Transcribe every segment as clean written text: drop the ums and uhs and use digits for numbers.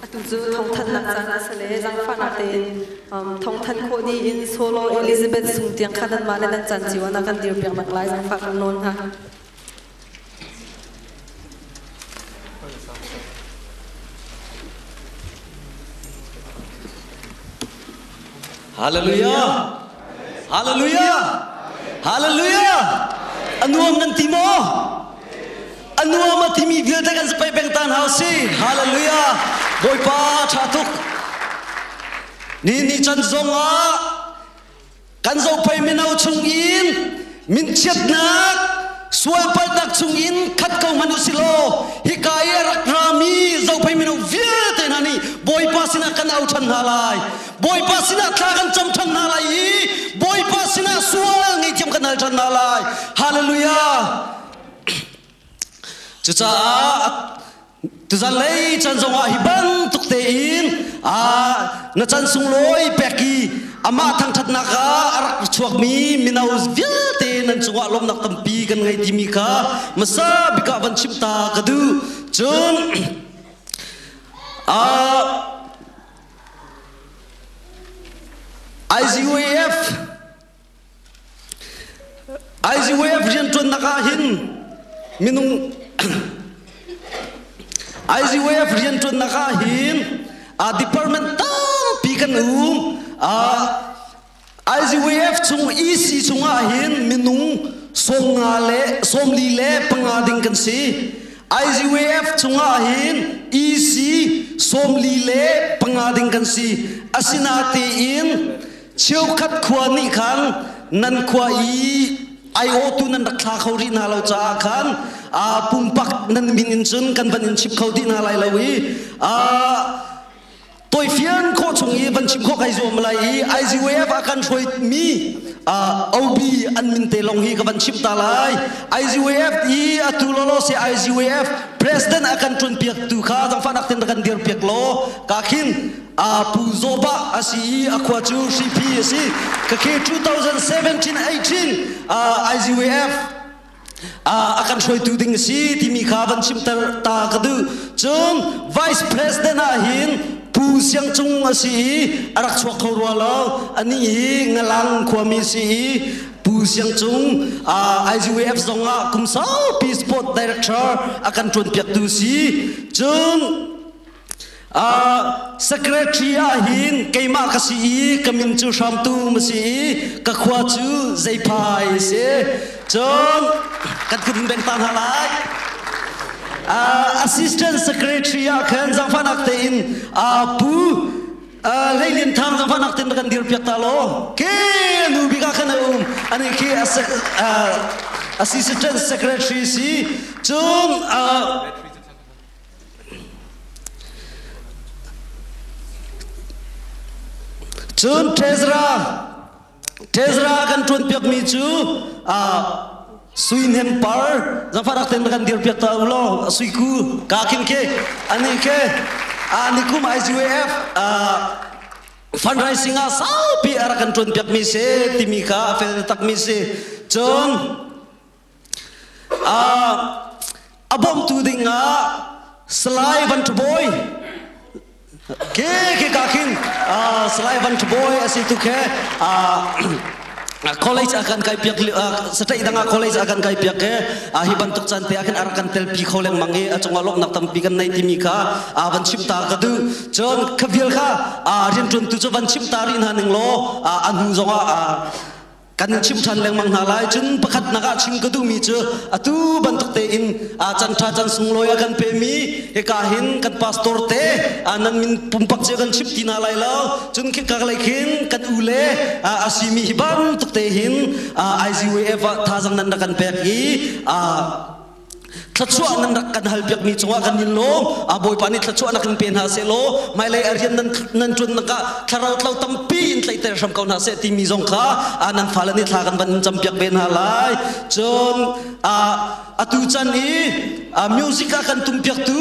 Atu cu thawngthanhnak caan a si le zaangfahnak tein thawngthanh khawh dih in Solo Elizabeth sung tiang kha nanmah le nan caan cio ah na kan dirpiaknak lai zaangfah kan nawl hna. Hallelujah! Hallelujah! Hallelujah! A nuam nan ti maw? A nuam a timi vialte kan si pei peng tan hau si. Hallelujah! Bawipa tha tuk. Ni ni chan zong ah kan zophei mino chung in minchiatnak sualpalhnak chung in khat ko hmanh usih law hika i a rak rami zophei mino vialte hna nih Bawipa sinah kan au ṭhan hna lai. Bawipa sinah thla kan cam ṭhan hna lai i Bawipa sinah sual ngeihthiam kan hal ṭhan hna lai. Hallelujah! Cucaah tuzan lei chan zongah hi bantuk tein na chan sunglawi pek i amah thangṭhatnak ah a rak chuakmi mino vialte nan cungah lawmhnak tampi kan ngei timi kha hmasa bik ah van chim ta ka duh. Cun ICUAF ICUAF rianṭuannak ah hin minung ICUAF rianṭuannak ah hin department tampi kan um. ICUAF chung EC chungah hin minung sawmnga le 45 ding kan si. ICUAF chungah hin EC 45 ding kan si. Asinatein Cheukhat khua nih khan nan khua i aiawhtu nan rak thla kho rih hna lo caah khan pumpak nan min in cun kan van in chim kho dih hna lai lo i toifian khawh chung i van chim khawh kai zuam lai i IGWF a kan hruaimi OB an min te long hi ka van chim ta lai. IGWF i atu lolo se IGWF president a kan ṭuan piak tu kha zangfahnak ten kan dir piak law ka khin Pu Zawbah a si i a khua cu Hriphi a si. Khakhi 2017-18 IGWF a kan hruaitu ding a si timi kha van chimter ta ka duh. Cun Vice President ah hin Pu Siang Cung a si i a rak chuak kho rua lo. Anih hi Ngalang khuami si i Pu Siang Cung IGWF zong ah kum saupi sport director a kan ṭuanpiaktu si. Cun Secretary ah hin keimah ka si i ka min cu Hramtu ma si i ka khua cu Zeiphai si. Cun kan kut in beng ta hna lai. Assistant Secretary ah khan zaangfahnak tein Pu Hleilian Thang zaangfahnak tein kan dir piak ta law. Ke nu bik ah khan a um. Ani khi Assistant Secretary si. Cun Cun Tezra kan ṭuanpiakmi cu sui hnem par zaangfahnak tein kan dirpiak ta u law sui ku ka khin khi ani khi nikum IGAF fundraising ah saupi a rak kan ṭuanpiakmi si timi kha a fel takmi si. Cun A bawmtu ding ah Salai Van Ṭha ke ke ka khin Salai Van Ṭha a si tu khe college a kan kai piak state dang ah college a kan kai piak ke hi bantuk caan te ah khin a rak kan telpi kho lengmang i a cungah lawmhnak tampi kan nei timi kha van chim ta ka duh. Cun khavial kha rianṭuantu cu van chim ta rih hna ning law a hnu zongah kan in chim ṭhan lengmang hna lai. Cun pakhatnak ah chim ka duhmi cu atu bantuk tein can ṭha can sunglawi a kan pemi hika hin kan pastor te nan min pumpak cio kan chim ti hna lai lo. Cun khika lei khin kan u le a simi hi bantuk te hin IGWF ah thazang nan rak kan pek i Thluachuah nan rak kan halpiakmi cungah kan in lawm. A Bawipa nih thluachuah nak in pe hna seh law hmailei a rian nan nan ṭuannak ah thlarau tlo tampi in tlaihter hram ko hna seh timi zong kha nan fale nih thla kan van in campiak ve hna lai. Cun atu chan i music a kan tumpiaktu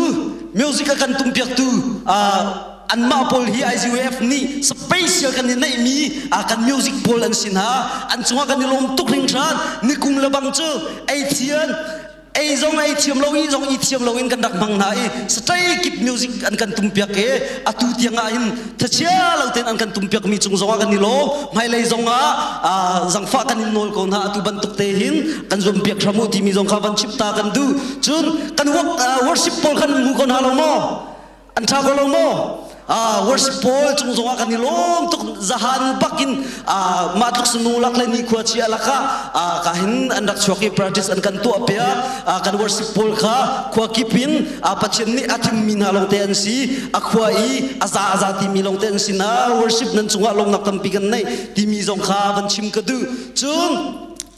music a kan tumpiaktu anmah pawl hi IGF nih special kan i neihmi kan music pawl an si hna. An cungah kan i lawm tuk hringhran. Nikum le bang cu ei thian. Ei zong ei thiam lo, i zong i thiam lo in kan rak hmang hna i stray kip music an kan tum piak i atu tiang ah hin thachia lo tein an kan tum piak mi cung zong ah kan i lawm. Hmailei zong ah zangfah kan in nawl ko hna, atu bantuk te hin kan zuam piak hram u timi zong kha van chim ta kan duh. Cun kan worship pawl khan hmu ko hna lo maw? An ṭha ko lo maw? Worship pawl cung zongah kan i lawm tuk. Zahan bakin mah tluk sunu lak le nikhua chia lakah ka hin an rak chuak i practice an kan tuah piak. Kan worship pawl kha khua kip in Pathian nih a thimmi hna lawngte an si, a khua i a za a za timi lawngte an si na worship nan cungah lawmnak tampi kan nei timi zong kha van chim ka duh. Cun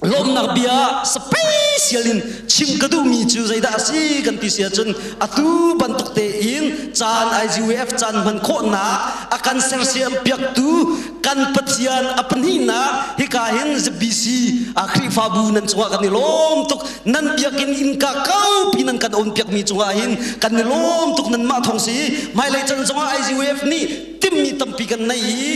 lawmnak bia special in chim ka duhmi cu zeidah a si kan ti si ahcun, atu bantuk tein caan IGUF caan hman khawhnak a kan sersiam piaktu kan Pathian a pahnihnak hika hin ZBC a Khrihfabu nan cungah kan i lawm tuk. Nan biakinn innka kaupi nan kan on piakmi cungah hin kan i lawm tuk. Nan mah thong si hmailei chan zongah IGUF nih timmi tampi kan nei i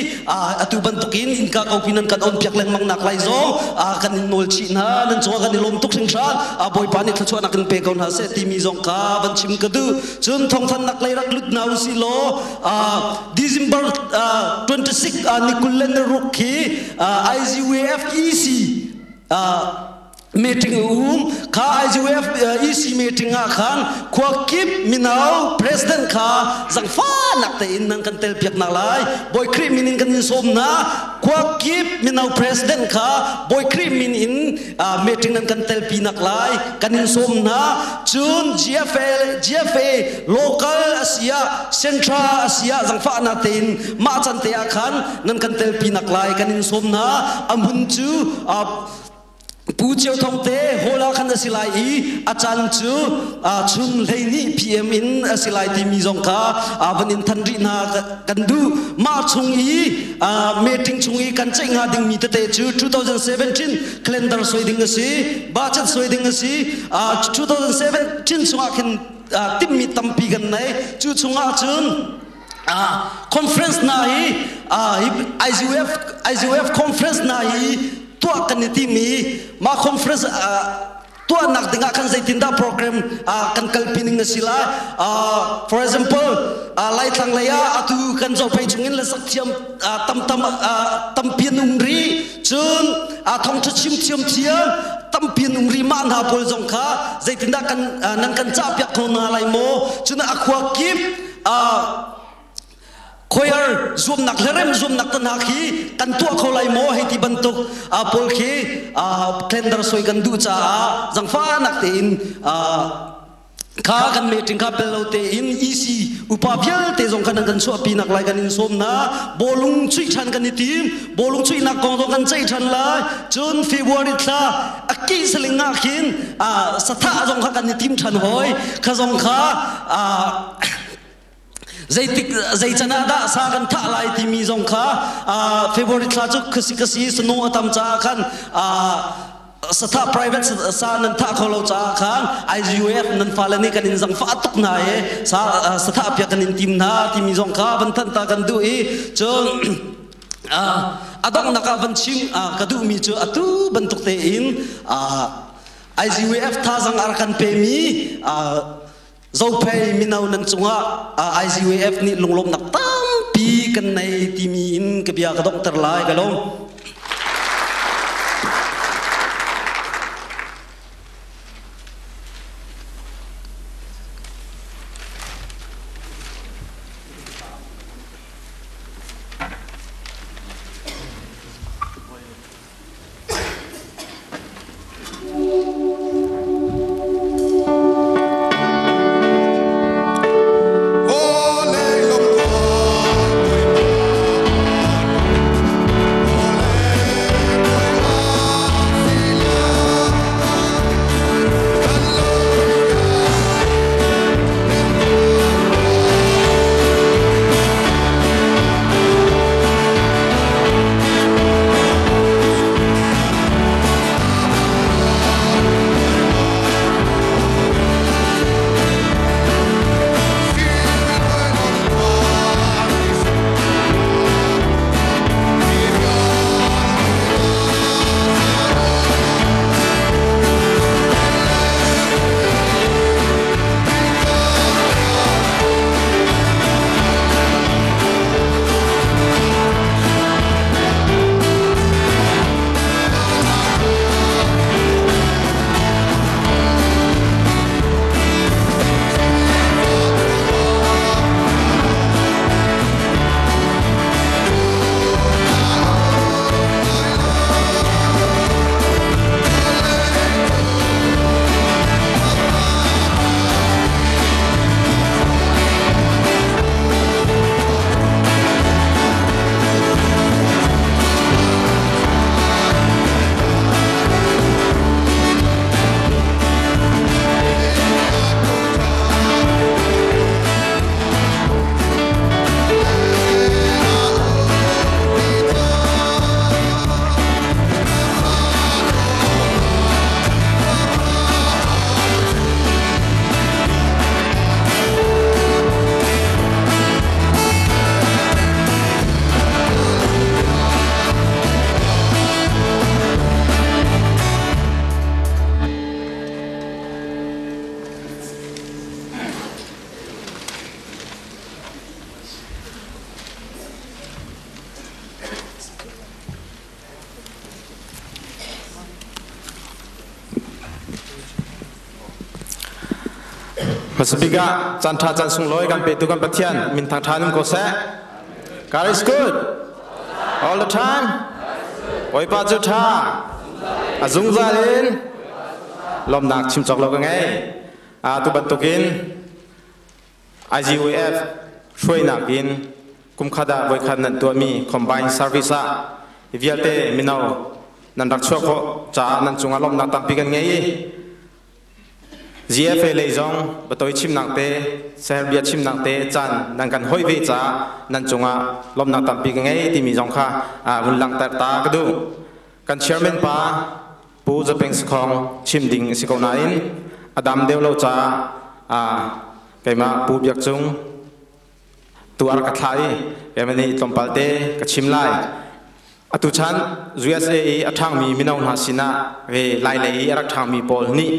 atu bantukin innka kopi nan kan on piak lengmang nak lai zong kan in nawl chih hna. Nan cungah kan i lawm tuk hringhran. Bawipa nih thluachuahnak in pe ko hna seh timi zong kha van chim ka duh. Cun thawngthannak lei rak lut hna usih law, December 26 ni 26 khi IGWF EC meeting um kha. IGF EC meeting ah khan khua kip mino president kha zangfa nak tein nan kan tel piak nak lai Bawi Khrih min in kan in sawm na. Khua kip mino president kha Bawi Khrih min in meeting nan kan tel pi nak lai kan in sawm na. Cun GFA GFA local asia central asia zangfa na tein mah chan te ah khan nan kan tel pi nak lai kan in sawm na. Amun cu Pu Ceu Thong te hall ah khan a si lai i a caan cu chun 12 PM in a si lai timi zong kha van in than rih hna kan duh. Mah chung i meeting chung i kan ceih hnga dingmi tete cu 2017 calendar soi ding a si, budget soi ding a si. 2017 chungah khin timhmi tampi kan nei. Cu chungah cun conference na hi IGF IGF conference na hi tuah kan i tim i mah conference tuahnak dingah khan zeitindah program kan kalpi ning a si lai. For example, Laitlang lei ah atu kan Zophei chungin le sak thiam tam tam tampi an um ri, cun thongtha chim thiam thiam tampi an um ri. Mah hna pawl zong kha zeitindah kan nan kan cah piak kho hna lai maw? Cun a khua kip choir zuamnak le rem zuamnak te hna khi kan tuah kho lai maw hei ti bantuk pawl khi calendar soi kan duh caah zangfahnak tein kha kan meeting kha bel lo tein EC upa vialte zong khan an kan chuahpi nak lai kan in sawm na. Bawlung chuih ṭhan kan i tim, bawlung chuihnak kong zong kan ceih ṭhan lai. Cun February thla a kih saling ah khin sathah zong kha kan i tim ṭhan hoi kha zong kha zeitik zei can ah dah sa kan thah lai timi zong kha. February thla cu khasi kasi snow a tam caah khan satha private sa nan thah kho lo caah khan IGUF nan fale nih kan in zangfah tuk hna i sa satha piak kan in tim hna timi zong kha van thanh ta kan duh i, cun a donghnak ah van chim ka duhmi cu atu bantuk tein IGUF thazang a rak kan pemi Zophei mino nan cungah IGUF nih lunglawmnak tampi kan nei timi in ka bia ka donghter lai. Ka lawm. Hmasabik ah caan ṭha caan sunglawi kan petu kan Pathian min thangṭha in ko seh. God is good all the time. Bawipa cu ṭha a zungzal in lawmnak chim cawk lo ka ngei. Tu bantukin IGOF hruainak in kumkhat ah voikhat nan tuahmi combined service ah vialte mino nan rak chuah khawh caah nan cungah lawmhnak tampi kan ngei i GFA lei zong batoi chimnak te Serbia chimnak te caan nan kan hoih ve caah nan cungah lawmhnak tampi ka ngei timi zong kha vun langhter ta ka duh. Kan chairman pa Pu Zapeng Sakhong chim ding a si ko nain a dam deuh lo caah keimah Pu Biak Cung tu a rak ka thlah i keimah nih tlawmpal te ka chim lai. Atu chan USA i a ṭhangmi mino hna sinah ve Lai lei i a rak ṭhangmi pawl nih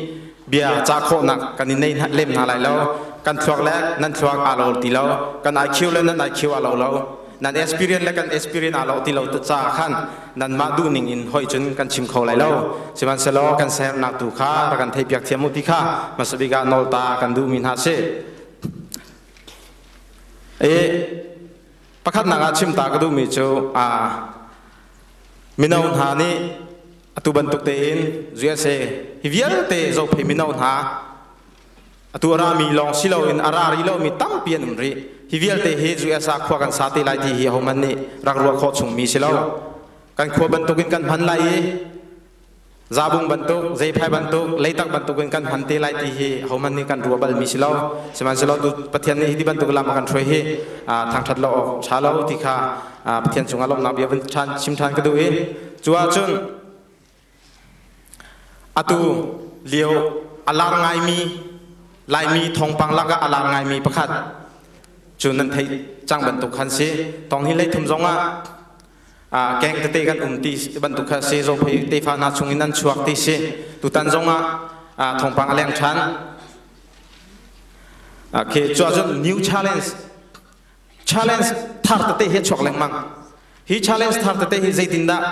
bia cah khawhnak kan i nei lem hna lai lo. Kan thluak le nan thluak aa lo ti lo. Kan IQ le nan IQ aa lo lo. Nan experience le kan experience aa lo ti lo caah khan nanmah duhning in hoih cun kan chim kho lai lo. Sihmanhsehlaw kan sernak tu kha rak kan theihpiak thiam u ti kha hmasa bik ah nawl ta kan duhmi hna si. E pakhatnak ah chim ta ka duhmi cu mino hna nih atu bantuk tein USA hi vialte zophei mino hna atu a rami lawng si loin a ra rih lomi tampi an um rih. Hi vialte hi USA khua kan sa te lai ti hi ahohmanh nih rak ruah khawh chungmi si lo. Kan khua bantukin kan hman lai i Zabung bantuk, zeiphai bantuk, leitak bantuk in kan hman te lai ti hi hohmanh nih kan ruah balmi si lo. Sihmanhsehlaw tu Pathian nih hi ti bantuk lam a kan hruai hi thangṭhat lo awk ṭha lo ti kha Pathian cungah lawmhnak bia vun ṭhan chim ṭhan ka duh i cu ahcun atu lio a lar ngaimi Laimi thawngpang lakah a lar ngaimi pakhat cu nan theih cang bantuk khan si. Tawng hi leithum zongah keng tete kan um ti bantuk kha si zophei tefa hna chung in an chuak ti si tutan zong ah thawngpang a leng ṭhan. Okay, cu ahcun new challenge challenge thar tete hi a chuak lengmang. Hi challenge thar tete hi zeitindah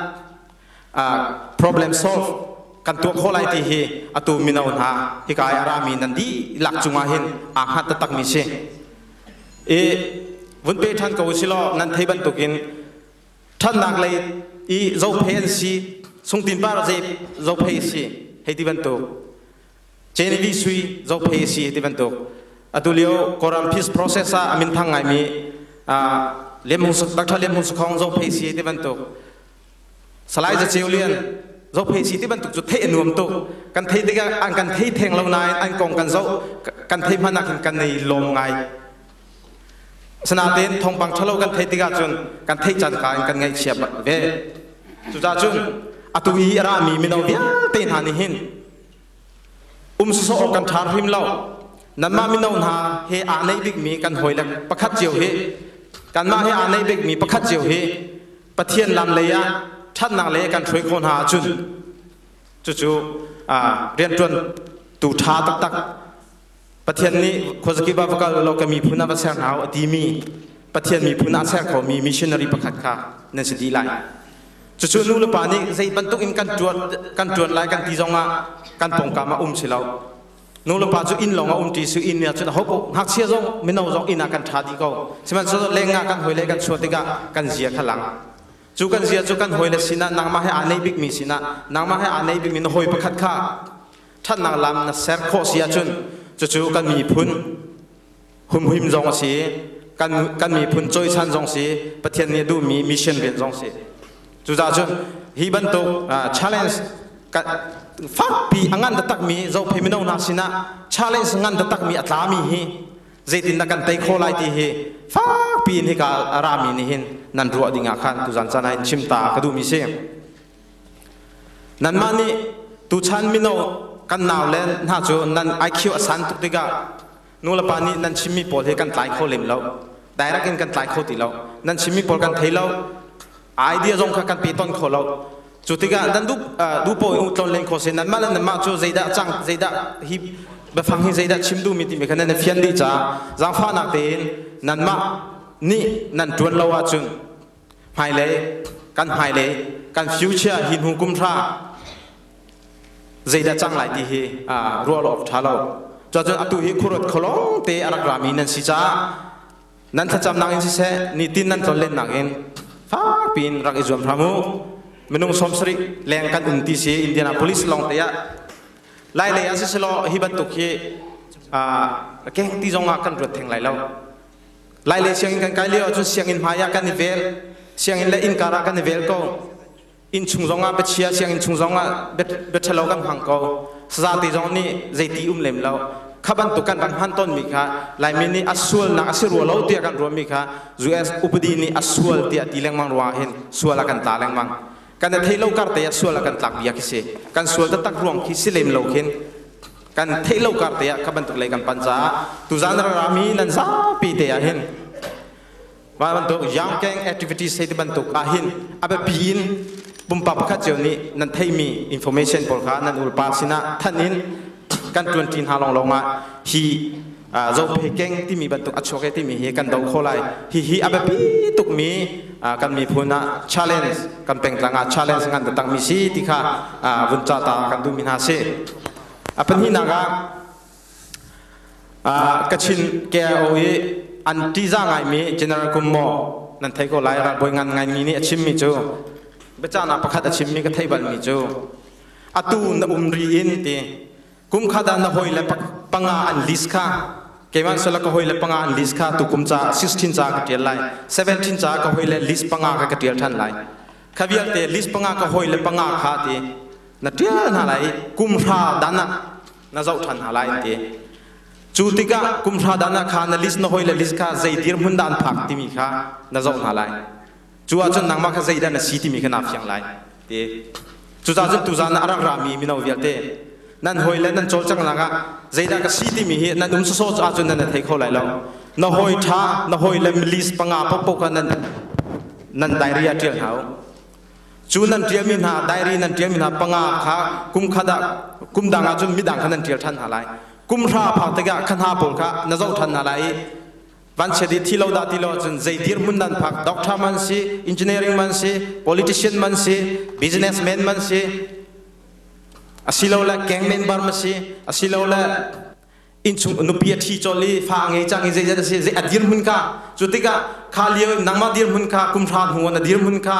problem solve kan tuah khawh lai ti hi atu mino hna hika i a rami nan dihlak cungah hin aa hngat taktakmi si. I vun pe ṭhan ko usilaw nan thei bantukin ṭhatnak lei i zophei an si sungtin par zei zophei si hei ti bantuk Genevieve Sui zophei si ti bantuk atu lio Koran peace process ah a minthang ngaimi Lian Dr. Lian Hmung Sakhong zophei si ti bantuk Salai Za Ceu Lian zophei si ti bantuk cu theih a nuam tuk. Kan thei tikah an kan thei theng lo nain an kong kan zoh kan thei hmanh ah khin kan nei lawm ngai. Sinain thawngpang ṭhalo kan theih tikah cun kan theih caan ka in kan ngaihchia ve. Cucaah cun atu i a rami mino vialte hna nih hin um sawsawh awk kan ṭha hrim lo. Nanmah mino hna he aa neih bikmi kan hawile pakhat cio hi kanmah he aa neih bikmi pakhat cio hi Pathian lam lei ah ṭhatnak lei kan hruai khawh hna ahcun cucu rianṭuan tu ṭha taktak Pathian nih khuazakip ah va kal law ka miphun ah va ser hna u a timi Pathian miphun ah ser khomi missionary pakhat kha nan si dih lai. Cucu nu le pa nih zei bantuk in kan ṭuan kan ṭuan lai kan ti zongah kan pawngkam ah um si lo. Nu le pa cu inn lawng ah um ṭi su inn ah cun aho paoh ngakchia zong mino zong inn ah kan ṭha dih ko. Sihmanhsehlaw leng ah kan hawile kan chuah tikah kan zia kha lang. Cu kan zia cu kan hawile sinah nangmah he aa neih bikmi sinah nangmah he aa neih bikmi na hawi pakhat kha ṭhatnak lam na ser khawh si ahcun cucu kan miphun humhim zong a si kan miphun cawisan zong si Pathian nih a duhmi mission rian zong si. Cucaah cun hi bantuk challenge fakpi a ngan taktakmi zophei mino hna sinah challenge ngan taktakmi a tlami hi zeitindah kan tei khawh lai ti hi fakpi in hika a rami nih hin nan ruah ding ah khan tuzan caan ah hin chim ta ka duhmi si. Nanmah nih tuchan mino kan nau le hna cu nan IQ a san tuk tikah nulepa nih nan chimmi pawl hi kan tlai kho lem lo. Direct in kan tlai kho ti lo. Nan chimmi pawl kan thei lo. Idea zong kha kan pe ton kho lo. Cu tikah nan duh duh paoh in tlon len kho si nanmah le nanmah cu zeidah cang zeidah hi biafang hi zeidah chim duhmi timi kha nan i fian dih caah zaangfahnak tein nanmah nih nan ṭuan lo ahcun hmailei kan hmailei kan future hi hnu kum hra zeidah cang lai ti hi ruah lo awk ṭha lo. Cun atu hi khuaruat kholong te a rak rami nan si caah nan thlacamnak in siseh nitin nan tlonlennak in fak piin rak i zuam hram u. Minung 70 leng kan um ti si Indianapolis lawng te ah. Lai lei ah siselaw hi bantuk hi keng ti zong ah kan ruat theng lai lo. Lai lei sianginn kan kai lio ahcun sianginn hmai ah kan i vel, sianginn le innkar ah kan i vel ko. Inn chung zong ah biachia, sianginn chung zong ah biaṭhalo kan hmang ko. Saza te zong nih zeiti um lem lo. Kha bantuk kan rak hman tawnmi kha Laimi nih a sualnak a si rua lo tiah kan ruahmi kha US upadi nih a sual tiah ti lengmang ruangah hin sual a kan tla lengmang. Kan i thei lo kar te ah sual a kan tlak bia khi si. Kan sual taktak ruang khi si lem lo khin kan theih lo kar te ah kha bantuk lei kan pan caah tuzan rami nan zapi te ah hin mah bantuk young gang activities hei ti bantuk ah hin a biapi in pumpak pakhat cio nih nan theihmi information pawl kha nan ulpa sinah thanh in kan ṭuanṭi hna lawnglawng ah hi Zophei keng timi bantuk a chuak e timi hi kan do kho lai. Hihi a biapi tukmi kan miphun ah challenge, kan pengtlang ah challenge ngan taktakmi si ti kha vun ca ta kan duhmi hna si. A pahnihnak ah Kachin KIO i an ṭihzah ngaimi General Kummo nan thei ko lai, ralbawi ngan ngaimi nih a chimmi cu biacahnak pakhat a chimmi ka theih balmi cu atu na um ri in ti kum khat ah na hawi le panga an list kha keimah sala ka hawi le panga an list kha tu kum ca 16 ca ka tial lai, 17 ca ka hawi le list panga ka ka tial than lai. Kha vialte list panga ka hawi le panga kha ti na tial hna lai, kum hra dan ah na zoh than hna lai ti. Cu tikah kum hra dan ah kha na list na hawi le list kha zei dirhmun dah an phak timi kha na zoh hna lai. Cu ahcun nangmah kha zeidah na si timi kha naa fiang lai ti. Cucaah cun tuzaan ah a rak rami mino vialte nan hawi le nan cawlcanghnak ah zeidah ka si timi hi nan um sawsawh ahcun nan i thei kho lai lo. Na hawi ṭha, na hawi le milis panga paohpaoh kha nan nan diary ah ṭial hna u. Cu nan ṭialmi hna diary nan ṭialmi hna panga kha kum khat ah kum dang ah cun midang kha nan ṭial ṭhan hna lai. Kum hra phak tikah kha hna pawl kha na zoh ṭhan hna lai i vanchiat i thi lo dah ti lo ahcun zei dirhmun nan phak, doctor man si, engineering man si, politician man si, businessman man si, asilole gang member man si, asilole innchung nupi a ṭhi cawlh i fa a ngei cang i zeizat a si, zei a dirhmun kha. Cu tikah kha lio nangmah dirhmun kha kum hra hnu na dirhmun kha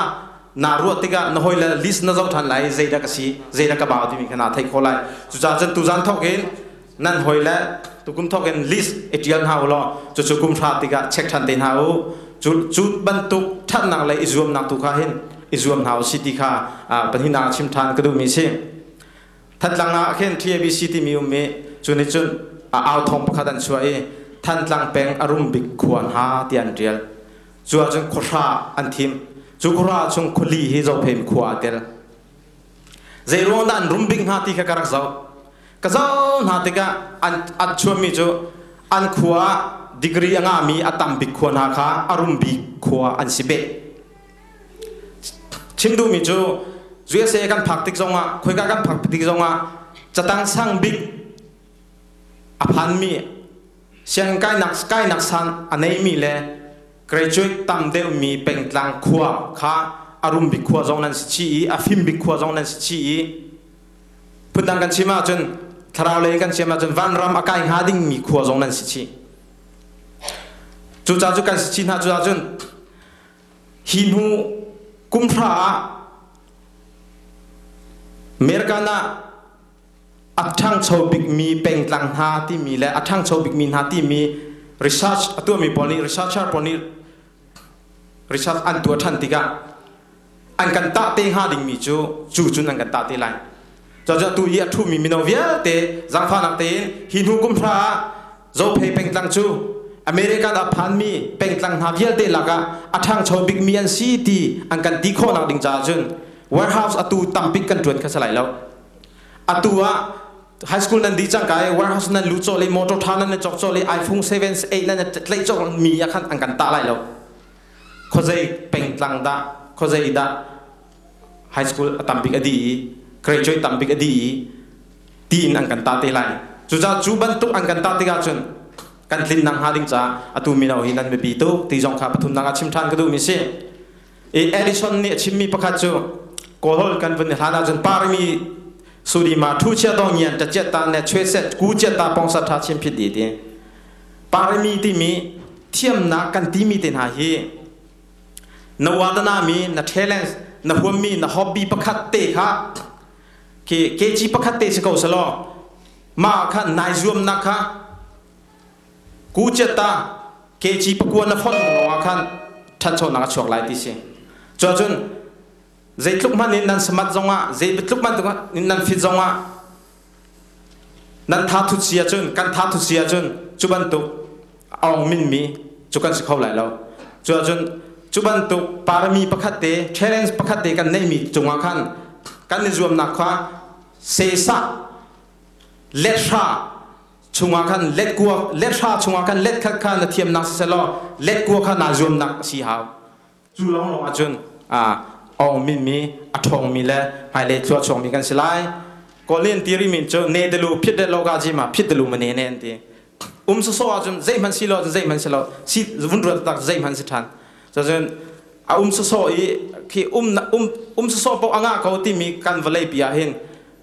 naa ruah tikah na hawile list na zoh ṭhan lai, zeidah ka si, zeidah ka bau timi kha naa theih khawh lai. Cucaah cun tuzan thawk in nan hawile tukum thawk in list i ṭial hna u law cucu kum hra tikah check ṭhan te hna u. Cu cu bantuk ṭhatnak le i zuamnak tu kha hin i zuam hna u si ti kha pahnihnak chim ṭhan ka duhmi si. Thantlang ah khin TABC timi um i cu nih cun a au thawng pakhat an chuah i Thantlang peng a rum bik khua hna tiah an ṭial. Cu ahcun khuahra an thim. Cu khuahra chung khuali hi Zophei khua aa tel. Zei ruang dah an rum bik hnga ti kha ka rak zoh. Ka zoh hna tikah an an chuahmi cu an khua ah degree a ngahmi a tam bik khua hna kha a rum bik khua an si beh. Chim duhmi cu USA kan phak tik zongah, khoika kan phak tik zongah catang sang bik a phanmi, sianginn kainak kainak san a neimi le graduate tam deuhmi pengtlang khua kha a rum bik khua zong nan si chih i a fim bik khua zong nan si chih i phundang kan chim ahcun, thlarau lei kan chim ahcun, vanram a kai hnga dingmi khua zong nan si chih. Cucaah cu kan si chih hna. Cucaah cun hi hnu kum hra ah American ah a ṭhangcho bikmi pengtlang hna timi le a ṭhangcho bikmi hna timi research a tuahmi pawl nih, researcher pawl nih research an tuah ṭhan tikah an kan tah te hnga dingmi cu cu cun an kan tah te lai. Cucaah tu i a ṭhumi mino vialte zaangfahnak tein hi hnu kum hra ah Zophei pengtlang cu American ah phanmi pengtlang hna vialte lakah a ṭhangcho bikmi an si ti an kan ti khawhnak ding caah cun warehouse atu tambik kan ṭuan kha si lai lo. Atu ah high school nan dih cang ka i warehouse nan lu cawh le motor ṭha nan cawk cawh le iPhone 7 8 nan tlaih cawk mi ah khan an kan tah lai lo. Khuazei pengtlang dah, khuazei dah high school a tambik a dih i graduate tambik a dih i tiin an kan tah te lai. Cucaah cu bantuk an kan tah tikah cun kan tlinnak hnga ding caah atu mino hi nan biapi tuk ti zong kha pathumnak ah chim ṭhan ka duhmi si. I Edison nih a chimmi pakhat cu Kawlholh kan vun i hlan ahcun parimi. สุดีมาทูเชียตองเงียนจะเจตาเนี่ยช่วยเสร็จกูเจตาปองสัทธาชิมผิดดีตีปารมีที่มีเทียมนักกันที่มีเต็นหาฮีนวัตนามีนเทเลนส์นหัวมีนฮอบบี้ประคัตเตะค่ะเคเกจีประคัตเตสกอสลอมาค่ะนายรวมนักค่ะกูเจตาเกจีประกวนนฟอนงอขันท่านชนนักชกไลที่สิจนจนใจลุกมันนี่นั่นสมัดจงอ่ะใจลุกมันตรงนี่นั่นฟิจงอ่ะนั่นท้าทุเสียจนกันท้าทุเสียจนจุบันตุกอองมินมีจุกันสิเข้าไหลแล้วจนจนจุบันตุกปารมีประคัตเตเชลเลนจ์ประคัตเตกันในมีจงอ่ะขันกันในรวมนักขวาเซซะเลชาชงอาคันเล็ดกัวเล็ดชาชงอาคันเล็ดขัดขันเทียมนักเสลอเล็ดกัวขันนารวมนักสีหาวจูลองลงอาจุนอ่าองมินมีอัทงมีและหายเลชัวชงมีกันสิไลก็เล่นตีริมินเจเนเดลูพิดเดโลกาจีมาพิดเดลูมันเนเนตีอุ้มโซอาจุนใจมันสิลอใจมันสิลอสิวุนรัตตักใจมันสิทันจะจนอาอุ้มโซอีคืออุ้มอุ้มอุ้มโซปอ่างเขาที่มีการวเลยปียเห็น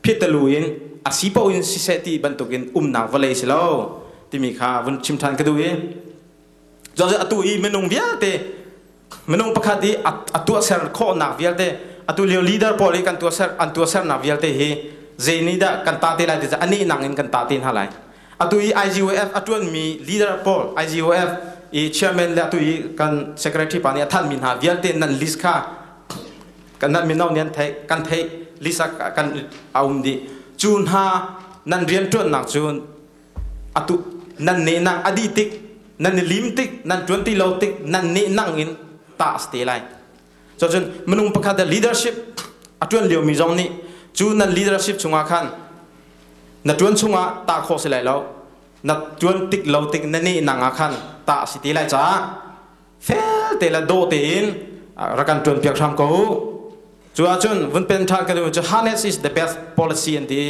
พิดเดลูอินอาศิปอินสิเซตีบรรทุกินอุ้มนักวเลยสิลอที่มีข้าวุนชิมทันก็ดูเองจะจะตัวอีเมนุงเวียเตเมนุงประคดีอัตัวเซอร์ข้อนักเวียเตอตัวเลียวลีเดอร์พอลีกันตัวเซอร์อันตัวเซอร์นักเวียเตเฮเจนี่ดะกันตาเตไลเตจะอันนี้นังอินกันตาเตนฮะไลอตัวอี IGOF อตัวมีลีเดอร์พอล IGOF อีเชียร์แมนและตัวอีกันเซครตรีปานีท่านมินหาเวียเตนั่นลิสค่ากันนั่นมินเอาเนี่ยไทยกันไทยลิสกันเอาดีจูนฮานั่นเรียนจวนหนักจูนอตุนั่นเนนังอดีติกนั่นลิมติกนั่นจวนตีโลติกนั่นเนนังอินตาสเตไลจนจนมนุษย์ประคาเด leadership อจวนเหลียวมีจงนี้จูนนั่น leadership ชงอาคันนั่นจวนชงอาตาโคสิไลแล้วนั่นจวนติกโลติกนั่นเนนังอาคันตาสเตไลจ้าเฟลเตละโดเตีนรักันจวนเปียกทำกูจูอาจุนวันเป็นทางกันดูจะ harness is the best policy อันดี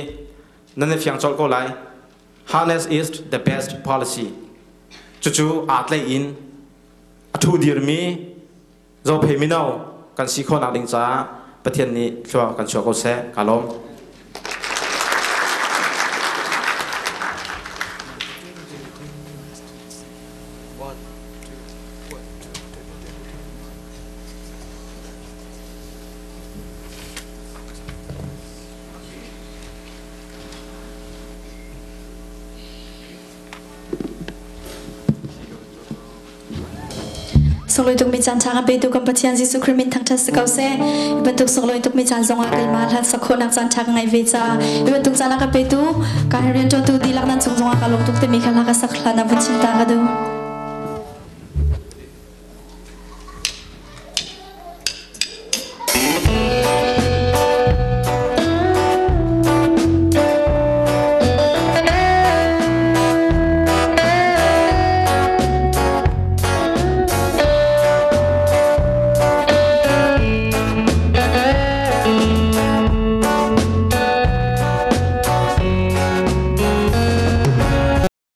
นั่นในฟิงจอลก็ไล harness is the best policy จู่ๆอาจเลยอินอทูดีร์มีโจเพมิโนกันสีคนอาดิงจ้าประเทศนี้ชัวกันชัวก็เสกาลม Song loi tuk mi chan changa pe tu kam pathian Jesu Christ min thang tha sakau se iban tuk song loi tuk mi chan zonga kai ma hla sakho nak chan chang ngai ve cha iban tuk chan ka pe tu ka rian to tu dilak nan chung zonga ka lok tuk te mi khala ka sakhla na buchim ta ka du.